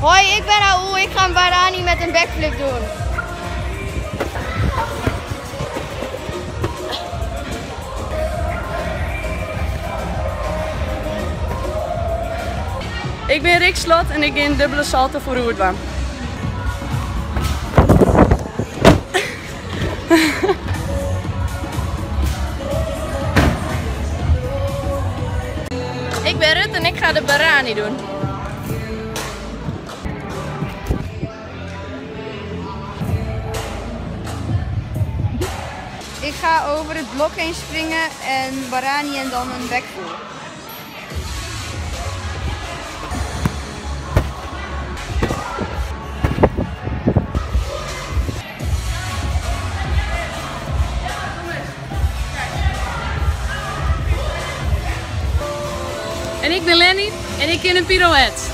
Hoi, ik ben Raoul. Ik ga een Barani met een backflip doen. Ik bin Rick Slot en ik gean in dubbele salto foaroer dwaan. Ik ben Rut en ik ga de Barani doen. Ik ga over het blok heen springen en Barani en dan een backfull. En ik ben Lenny en ik kin in pirouette.